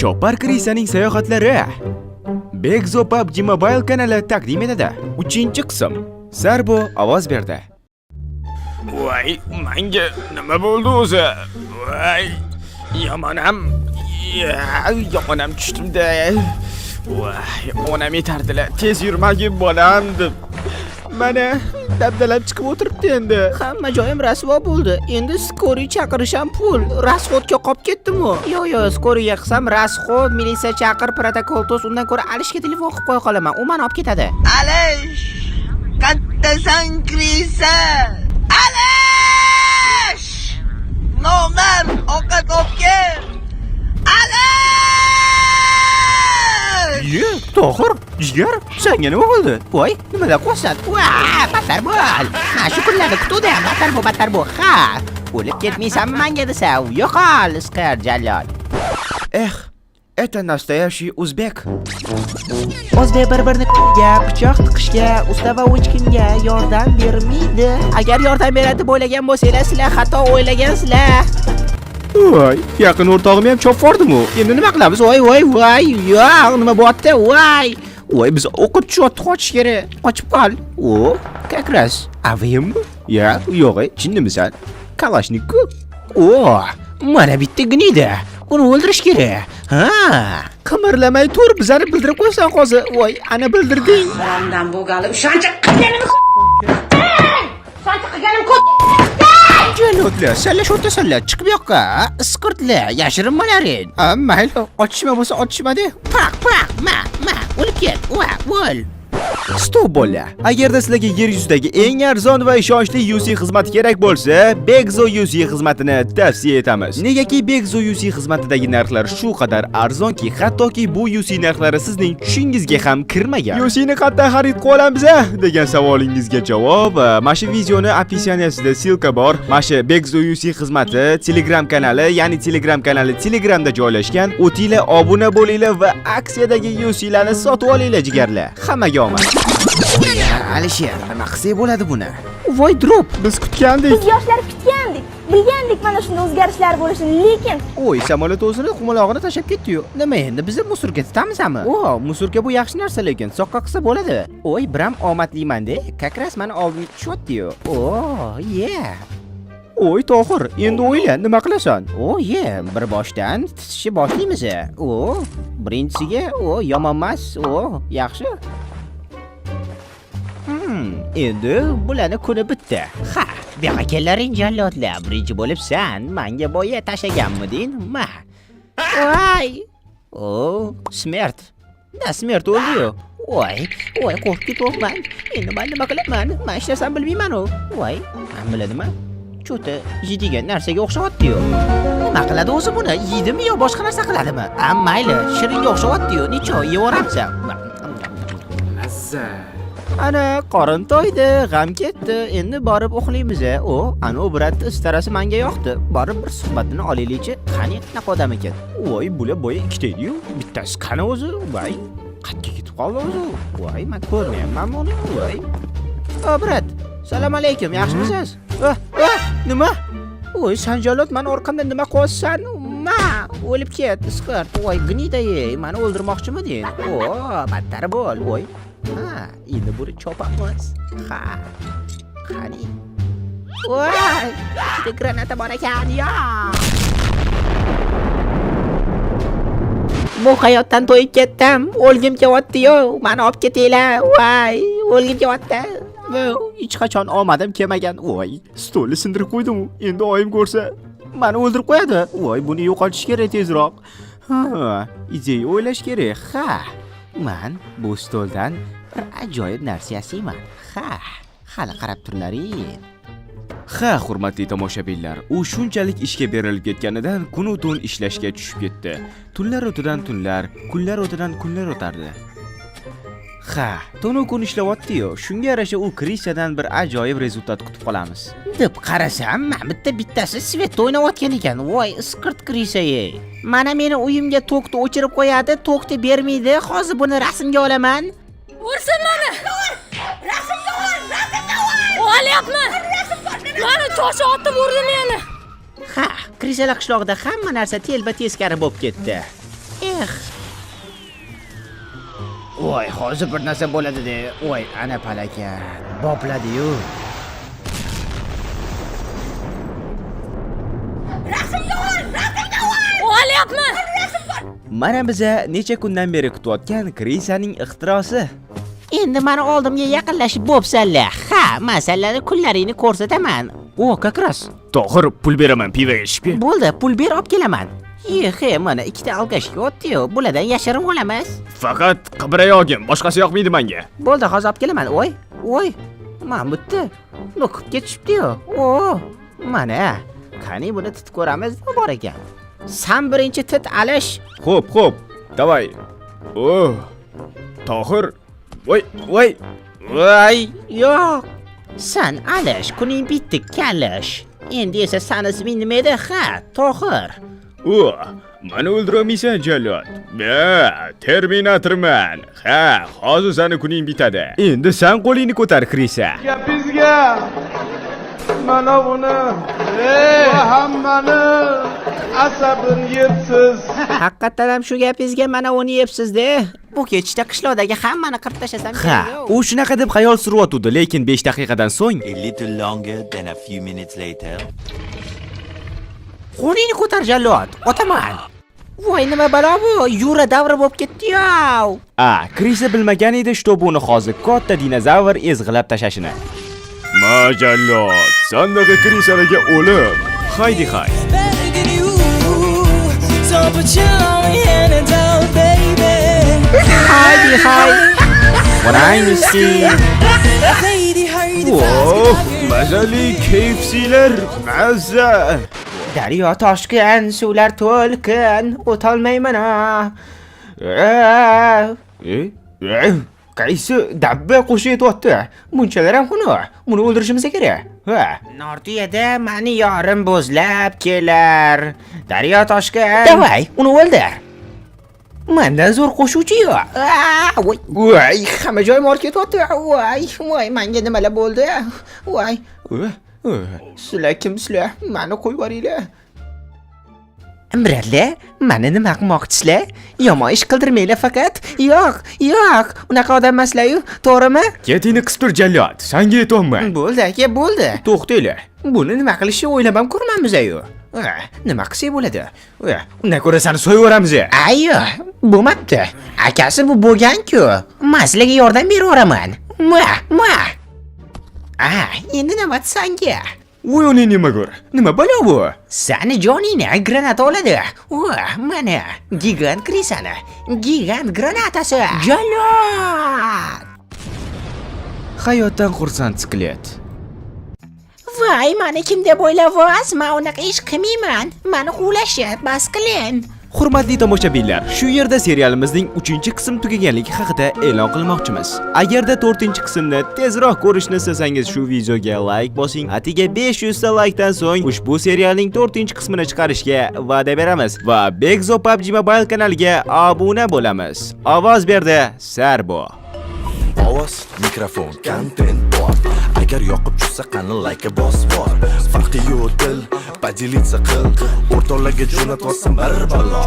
Chopar Krisaning sayohatlari. Begzo PUBG Mobile kanali taqdim etadi. 3-qism. Sarbo ovoz berdi. Voy, menga nima bo'ldi o'zi? Voy, yomonam, yomonam tushdimda. Voy, onam aytardilar, tez yurmagin bolam deb. Mana dabdalab chiqib o'tiribdi endi. Hamma joyim rasvo bo'ldi. Endi скорый chaqirish ham pul. Расход ga qolib ketdim-u. Yo'q, yo'q, скорый ga qilsam расход, militsiya chaqir, protokol tuz, undan ko'ra Alishga telefon qilib qo'ya qolaman. U meni olib ketadi. Alish! Qattasan, крыса! Alish! Nomard, ovqat olib kel! Alish! Ye, Tohir, jigar, senga nima bo'ldi? Voy, nimalar qilyapsan? Va, battar bo'l. Ha, shu kunlarni kutuvdim. Battar bo'l, battar bo'l. Ha, o'lib ketmaysan manga desa, yo'qol, isqir jallod. Эх, это настоящий узбек. O'zbek bir-birini ga pichoq tiqishga, usta va o'chkinga yordam bermaydi. Agar yordam beradi deb o'ylagan bo'lsanglar, sizlar xato o'ylagansizlar. Voy, yaqin o'rtog'im ham chopib yubordim-u. Endi nima qilamiz? Voy, voy, voy, yo'q, nima bo'lyapti? Voy. Voy, biz o'qqa tushyapti, qochish kerak. Qochib qol. O, как раз. AVMmi? Ya, yo'q, jinnimisan? Kalashnikku. O, mana bitta гнида. Uni o'ldirish kerak. Ha, qimirlamay tur, bizani bildirib qo'ysan hozir. Voy, ana bildirding. Haromdan bo'lgali o'shancha qilganim, o'shancha qilganim ko'p. Jallodlar, sallashyotasanlar, chiqib yoqqa, isqirtlar, yashirinmalaring. A, mayli, otishma bo'lsa otishma-de. Paq, paq, ma, ma, o'lib ket, va, o'l. Stop, bola. Agarda sizlarga yer yuzidagi eng arzon va ishonchli UC xizmati kerak bo'lsa, Begzo UC xizmatini tavsiya etamiz. Negaki Begzo UC xizmatidagi narxlar shu qadar arzonki, hattoki bu UC narxlari sizning tushingizga ham kirmagan. UC ni qayerdan xarid qila olamiz a degan savolingizga javob, mana shu videoni описание sida ссылка bor. Mana shu Begzo UC xizmati Telegram kanali, ya'ni Telegram kanali Telegramda joylashgan. O'tinglar, obuna bo'linglar va aksiyadagi UC larni sotib olinglar, jigarlar. Hammaga omad. Alisher, nima qilsak bo'ladi buni? Voy, drop. Biz kutgandik. Biz yoshlar kutgandik, bilgandik mana shunday o'zgarishlar bo'lishini, lekin Oy, samolyot o'zini qumalog'ini tashlab ketdi-yu. Nima endi, biz мусорка titamizmi? O, мусорка bu yaxshi narsa, lekin soqqa qilsa bo'ladi. Oy, biram omadliman-de. Как раз mani oldimga tushyapti-yu. O, ye. Oy, Tohir, endi o'yla, nima qilasan? O, ye, bir boshdan titishni boshlaymiz. O, birinchisiga, o, yomon emas. O, yaxshi. Endi bularni kuni bitdi. Ha, bu yoqqa kellaring, jallodlar. Birinchi bo'lib san manga boya tashlaganmiding? Ma. Voy. O, смерть. На смерть o'ldi-yu. Voy, voy, qo'rqib ketyapman. Endi man nima qilaman? Man hech narsani bilmayman-u. Voy, man biladimi? Чё-то yeydigan narsaga o'xshayapti-yu. Nima qiladi o'zi buni? Yeydimi yo boshqa narsa qiladimi? A, mayli, shiringa o'xshayapti-yu. Necho, yeyaveramiz. Ana, qorin to'ydi, g'am ketdi. Endi borib uxlaymiz. O, ana u брат ni istarasi menga yoqdi. Borib bir suhbatini olaylikchi. Qani, qanaqa odam ekan? Voy, bular boya ikkita edi-yu. Bittasi qani o'zi? Voy, qayerga ketib qoldi o'zi? Voy, men ko'rmayapman uni. Voy. O, брат, salom alaykum, yaxshimisiz? Ah, ah, nima? Voy, san jalod, mani orqamdan nima qilyapsan? Ma, o'lib ket, isqirt. Voy, гнида, ey, mani o'ldirmoqchimiding? O, battar bo'l. Voy. Ha, endi buni chopamiz. Ha. Qani? Voy, ichida granata bor ekan, yo. Bu hayotdan to'yib ketdim. O'lgim kelyapti-yu. Mani olib ketinglar. Voy, o'lgim kelyapti. Hech qachon omadim kelmagan. Voy, stolni sindirib qo'ydim. Endi oyim ko'rsa, mani o'ldirib qo'yadi. Voy, buni yo'qotish kerak tezroq. Ha, ideya o'ylash kerak. Ha, man bu stoldan bir ajoyib narsa yasayman. Ha, hali qarab turlaring. Ha, hurmatli tomoshabinlar, u shunchalik ishga berilib ketganidan kunu tun ishlashga tushib ketdi. Tunlar o'tidan tunlar, kunlar o'tidan kunlar o'tardi. Ha, tunu kun ishlayapti-yu, shunga yarasha u крыса dan bir ajoyib результат kutib qolamiz. Deb qarasam, mana bitta bittasi свет da o'ynayotgan ekan. Voy, isqirt крыса ey. Mana meni uyimga tokni o'chirib qo'yadi, tokni bermaydi. Hozir buni rasmga olaman. Ursin mani! Rasmga ol! Rasmga ol! Olyapman! Mani tosh otib urdi meni. Ha, крыса lar qishlog'ida hamma narsa telba teskari bo'lib ketdi. Eh. Voy, hozir bir narsa bo'ladi-de. Voy, ana palakat. Bopladi-yu. Olyapmi? Mana biza necha kundan beri kutayotgan Krisaning ixtirosi. Endi mani oldimga yaqinlashib bo'psanlar. Ha, men senlarni kunlaringni ko'rsataman. O, как раз. Tohir, pul beraman pivoga ichib kel. Bo'ldi, pul ber olib kelaman. Yehe, mana ikkita alkash yotdi-yu, bulardan yashirib olamiz. Faqat qibrayog'im, boshqasi yoqmaydi menga. Bo'ldi, hozir olib kelaman. Voy, voy. Mana bu yerda lo'qib ketishibdi-yu. O, mana. Qani buni titib ko'ramiz, nima bor ekan. San birinchi tit alish. Xo'p, xo'p. Давай. Oh. Tohir. Voy, voy. Voy. Yo'q. San alish, kuning bitdi kalish. Endi esa san isming nima edi? Ha, Tohir. O, mani o'ldirolmaysan, jallod. Ha, Terminatorman. Ha, hozir seni kuning bitadi. Endi san qo'lingni ko'tar, Krisa. Gapingizga mana buni va hammani asabini yebsiz. Haqiqatdan ham shu gapingizga mana uni yebsiz-da. Bu kechda qishloqdagi hammani qirib tashlasam Ha, u shunaqa deb xayol suryotdi, lekin 5 daqiqadan so'ng A little longer than a few minutes later. Qo'lingni ko'tar jallod, otaman. Voy, nima balo bu? Yura davri bo'lib ketdi-yow. A, Krisa bilmagan edi, что buni hozir katta dinozavr ezg'ilab tashashini. Ma jallod, sandaqa Krisalarga o'lim. Haydi hay. Begging you, so put your lonely hand down, baby. Haydi hay. Qarangizki. Lady, hurry the Oh, mazali KFC'lar, mazza. Daryo toshqin, suvlar to'lqin, o'tolmayman a. E? Qaysi dabba qo'shiq aytyapti? Bunchalar ham xunuk. Buni o'ldirishimiz kerak. Ha. Nortiyada mani yorim bo'zlab kelar. Daryo toshqin. Davay, uni o'ldir. Mendan zo'r qo'shuvchi yo'q. Voy, voy, hamma joyim og'rib ketyapti. Voy, voy, menga nimalar bo'ldi? Voy. Sizlar kimsizlar? Mani qo'yib yuboringlar. Biradlar, mani nima qilmoqchisizlar? Yomon ish qildirmanglar faqat. Yo'q, yo'q, unaqa odam emaslar-yu, to'g'rimi? Ketingni qisib tur, jallod. Sanga aytyapman. Bo'ldi aka, bo'ldi. To'xtanglar. Buni nima qilishni o'ylab ham ko'rmamiz-yu. Nima qilsak bo'ladi? Undan ko'ra seni so'yib. Ayo, bo'lmabdi. Akasi bu bo'lgan-ku. Men sizlarga yordam beraveraman. Ma, ma. A, endi nima sanga? Voy, uning nima ko'r? Nima balo bu? Sani joningni granata oladi. Va, mana gigant Krisani. Gigant granatasi. Jallod! Hayotdan xursand skelet. Voy, mani kim deb o'ylayapsiz? Men unaqa ish qilmayman. Mani quvlashni bas qiling. Hurmatli tomoshabinlar, shu yerda serialimizning 3-qism tugaganligi haqida e'lon qilmoqchimiz. Agarda 4-qismni tezroq ko'rishni istasangiz, shu videoga like bosing. Atiga 500 ta likedan so'ng ushbu serialning 4-qismini chiqarishga va'da beramiz va Begzo PUBG Mobile kanaliga obuna bo'lamiz. Ovoz berdi Sarbo. Ovoz, mikrofon, kontent bor. Agar yoqib tushsa, qani like bos bor. Farqi yo'q, dil, поделиться qil. O'rtoqlarga jo'natvosin bir balo.